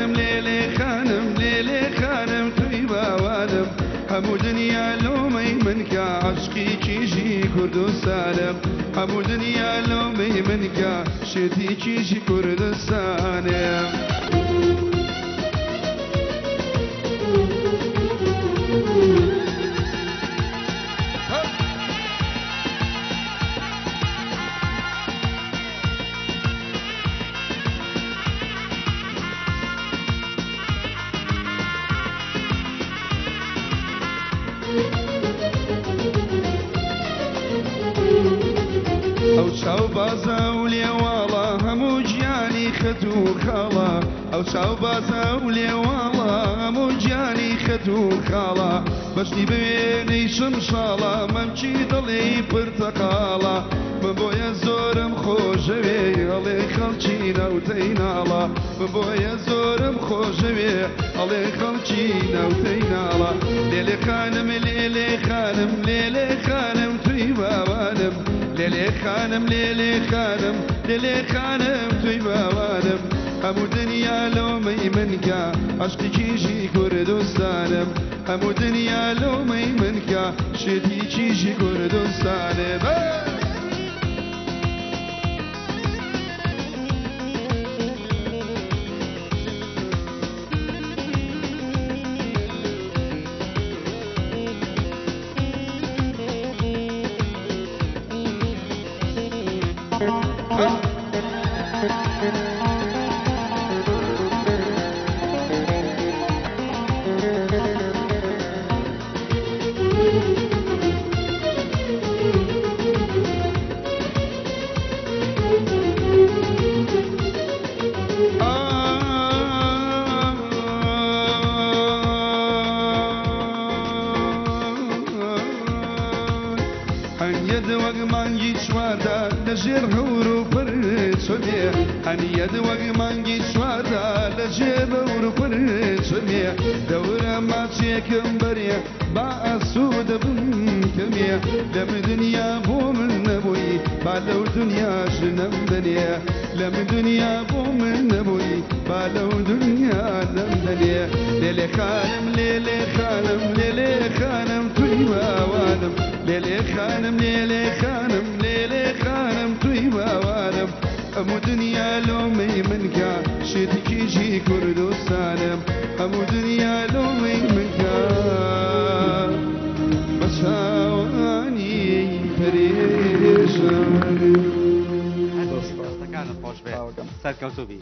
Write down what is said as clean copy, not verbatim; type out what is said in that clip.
خانم لێلێ خانم لێلێ خانم توی باوانم هەموو دنیا لۆمەی من کە عەشقی کیژی کوردستانم هەموو دنیا لۆمەی من کە شێتی کیژی کوردستانم. ئەو چاو بازە و لێواڵە هەموو گیانی خەت و خاڵە ئەو چاو بازە و لێواڵە هەموو گیانی خەت و خاڵە بەشتی بوێنەی شمشاڵە مەمکی دڵی پرتەقاڵە من بۆیە زۆرم خۆشەوێ ئەڵێ خەڵکی ناوتەی ناڵە من بۆیە زۆرم خۆشەوێ ئەڵێ خەڵکی ناوتەی ناڵە لێلێ خانم لێلێ خانم لێلێ خانم توی باوانم لێلێ خانم لێلێ خانم لێلێ خانم توی باوانم هەموو دنیا لۆمەی من کە عەشقی کیژی کوردستانم هەموو دنیا لۆمەی من کە شێتی کیژی کوردستانم. هەنیەد وەک مانگی چواردا لەژێر هەور و پرچەمێ هەنیەد وەک مانگی چواردا لەژێر هەور و پرچەمێ دەورە ماچێکم بەرێ با ئاسوودە بم کەمێ لەم دنیا بۆ من نەبووی با لەو دنیا ژنەم دەنێ لەم دنیا بۆ من نەبووی با لەو دنیا نەم دەنێ لێلێ خانم لێلێ خانم لێلێ خانم توی باوانم لێلێ خانم لێلێ خانم لێلێ خانم توی باوانم هەموو دنیا لۆمەی من کە شێتی کیژی کوردستانم هەموو دنیا لۆمەی من کە بە چاوانی پەرێشانم. دەستەکانت خۆش بێ، سەرکەوتوو بی.